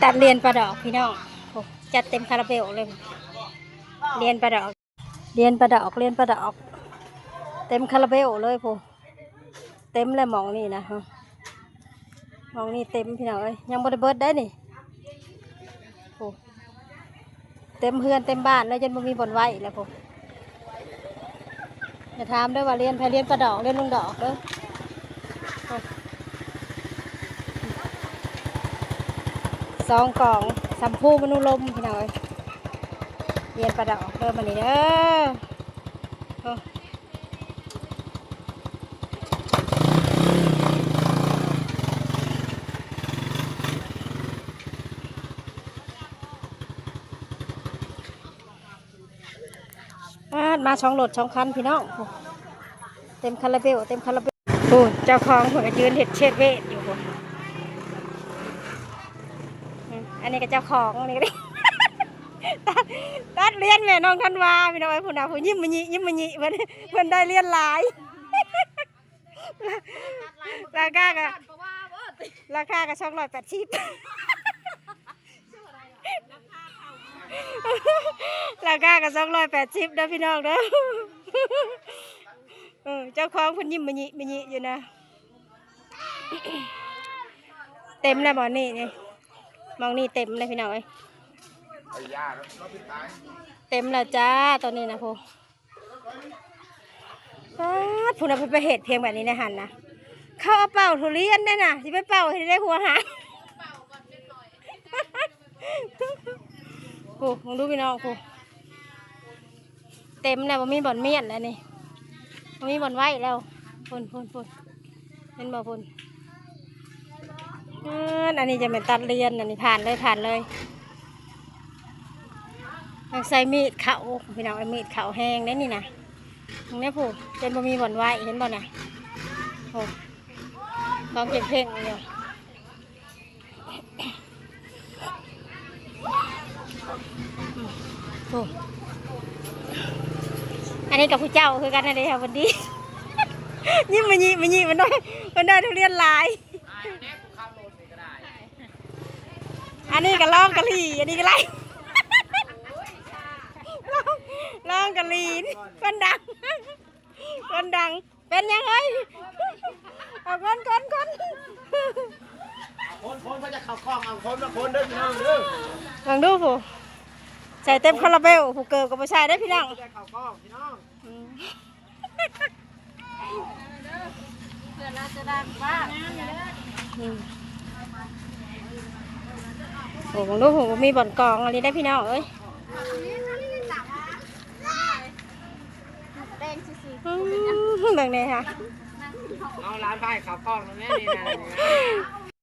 ຕັດລຽນປາດອກພີ່ນ້ອງ ໂອ້ ຈັດເຕັມຄາຣາເບວເລີຍ ລຽນປາດອກ ລຽນປາດອກ ລຽນປາດອກ ເຕັມຄາຣາເບວເລີຍພຸ້ນ ເຕັມແລ້ວໝ່ອງນີ້ນະ ໝ່ອງນີ້ເຕັມພີ່ນ້ອງເອີຍ ຍັງບໍ່ໄດ້ເບິດໄດ໋ນີ້ ໂອ້ ເຕັມເຮືອນເຕັມບ້ານແລ້ວ ຈົນບໍ່ມີບ່ອນໄວ້ແລ້ວພຸ້ນ ຢ່າຖາມເດີວ່າລຽນໃຜ ລຽນປາດອກ ລຽນລຸງດອກເດີ ສອງກອງ ສຳພູມະນຸລົມ ພີ່ນ້ອງເອີຍ ລຽນປາດອກເດີ ມານີ້ເດີ ໂອ້. ປາດ ມາສອງລົດສອງຄັນພີ່ນ້ອງ ເຕັມຄາຣາເບວ ເຕັມຄາຣາເບວ ພຸ້ນ ເຈົ້າຂອງເພິ່ນກໍຢືນເຮັດເຊດເວດຢູ່ພຸ້ນ ອືມ ອັນນີ້ກໍເຈົ້າຂອງ ອັນນີ້ກໍ ຕັດ ຕັດລຽນແມ່ນ້ອງທັນວາ ພີ່ນ້ອງເອີຍ ພຸ້ນນະ ຜູ້ຍິ້ມມະຍິ ຍິ້ມມະຍິ ເພິ່ນ ເພິ່ນໄດ້ລຽນຫຼາຍ ລາຄາກໍ ລາຄາກໍສອງຮ້ອຍແປດສິບ ລາຄາກໍສອງຮ້ອຍແປດສິບເດີພີ່ນ້ອງເດີ ເອີ ເຈົ້າຂອງເພິ່ນຍິ້ມມະຍິມະຍິຢູ່ນະ ເຕັມແລ້ວບ່ອນນີ້ນີ້ ໝ່ອງນີ້ເຕັມແລ້ວພີ່ນ້ອງເອີຍ ເຕັມແລ້ວຈ້າ ຕອນນີ້ນະ ໂພ ປາດ ພຸ້ນນະ ເພິ່ນໄປເຮັດພຽງແບບນີ້ໃນຫັ້ນນະ ເຂົາເອົາເປົ່າທຸລຽນໄດ້ນະ ຊິໄປເປົ່າໃຫ້ໄດ້ຫົວຫາງ ໂອ້ ເບິ່ງດູພີ່ນ້ອງ ໂອ້ ເຕັມແລ້ວ ບໍ່ມີບ່ອນມ້ຽນແລ້ວນີ້ ບໍ່ມີບ່ອນໄວ້ແລ້ວ ພຸ້ນ ພຸ້ນ ພຸ້ນ ເຫັນບໍ່ພຸ້ນ ເອີ ອັນນີ້ຈະແມ່ນຕັດລຽນ ອັນນີ້ຜ່ານເລີຍ ຜ່ານເລີຍ ຕ້ອງໃຊ້ມີດເຂົ້າ ພີ່ນ້ອງເອີຍ ມີດເຂົ້າແຮງເດ້ນີ້ນະ ເບິ່ງແດ່ພຸ້ນ ຈົນບໍ່ມີບ່ອນໄວ້ ເຫັນບໍ່ນະ ໂອ້ ກອງເພັງໆຢູ່ ໂອ້ ອັນນີ້ກັບຜູ້ເຈົ້າຄືກັນນັ້ນເດ້ ເພິ່ນດີ ຍິ້ມມະຍິມະຍິ ມັນໄດ້ ມັນໄດ້ທຸລຽນຫຼາຍ ອັນນີ້ກໍລອງກະຫຼີ່ ອັນນີ້ກໍໄລ່ ລອງ ລອງກະຫຼີ່ ຄົນດັງ ຄົນດັງ ເປັນຫຍັງເອີຍ ເອົາຄົນ ຄົນ ຄົນ ຄົນ ຄົນ ເພິ່ນຈະເຂົ້າກ້ອງ ເອົາຄົນມາຄົນເດີພີ່ນ້ອງເດີ ເບິ່ງດູຜູ້ ໃສ່ເຕັມຄາຣາເບວ ຜູ້ເກີບກໍບໍ່ໃສ່ເດີພີ່ນ້ອງ ເພິ່ນຈະເຂົ້າກ້ອງພີ່ນ້ອງ ອືມ ເພື່ອລາວຈະດັງບ້າ ອືມ ໂອ້ ເບິ່ງດູຜູ້ ບໍ່ມີບ່ອນກອງອັນນີ້ໄດ໋ພີ່ນ້ອງເອີຍ ແດງຊື່ໆ ອືມ ເບິ່ງແດ່ຫາ ເອົາຫຼານພາເຂົ້າກ້ອງແລ້ວແມ່ນີ້ນະ